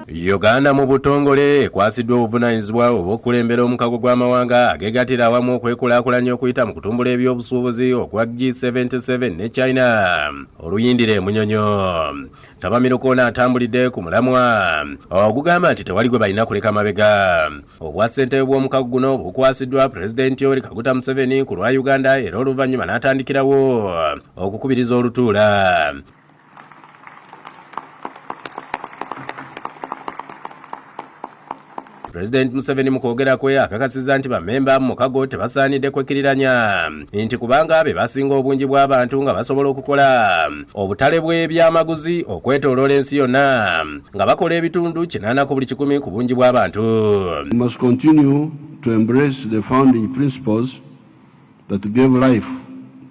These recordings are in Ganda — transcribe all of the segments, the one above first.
Uganda mu butongole ekwasiddwa obuvunaanyizibwa obw'okukulembera omukago gw'amawanga ageegattira awamu okwekulaakulanya okuyita mu kutumbula ebyobusuubuzi ogwa G77 ne China oluyindira e Munyonyo. Ttabamiruka ono atambulidde ku mulamwa ogugamba nti tewali gwe balina kuleka mabega. Obwa ssentebe bw'omukago guno bukwasiddwa Pulezidenti Yoweri Kaguta Museveni ku lwa Uganda era oluvannyuma n'atandikirawo okukubiriza olutuula. Pulezidenti Museveni mu kwogera kwe akakasizza nti bammemba mu mukago tebasaanidde kwekkiriranya nti kubanga be basinga obungi bw'abantu nga basobola okukola obutale bw'ebyamaguzi okwetooloola ensi yonna nga bakola ebitundu 80 ku buli kikumi ku bungi bw'abantu. We must continue to embrace the founding principles that gave life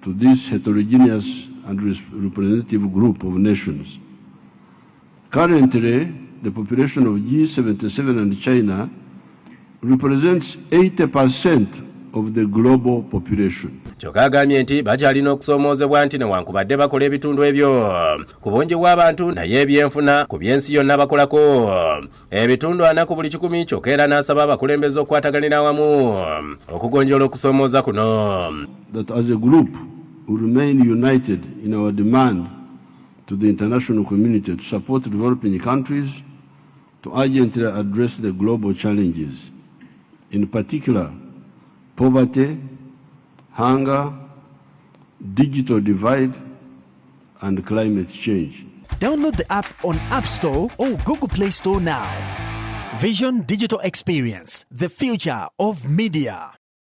to this heterogeneous and representative group of nations. Currently, the population of G77 and China represents 80% of the global population. Kyokka agambye nti bakyalina okusoomoozebwa nti newankubadde bakola ebitundu ebyo ku bungi bw'abantu, naye ebyenfuna ku by'ensi yonna bakolako ebitundu 40 ku buli kikumi. Kyokka era n'asaba abakulembeze okukwataganira awamu okugonjoola okusoomooza kuno. That as a group, we remain united in our demand to the international community to support developing countries to urgently address the global challenges, in particular poverty, hunger, digital divide, and climate change. Download the app on App Store or Google Play Store now. Vision Digital Experience, the future of media.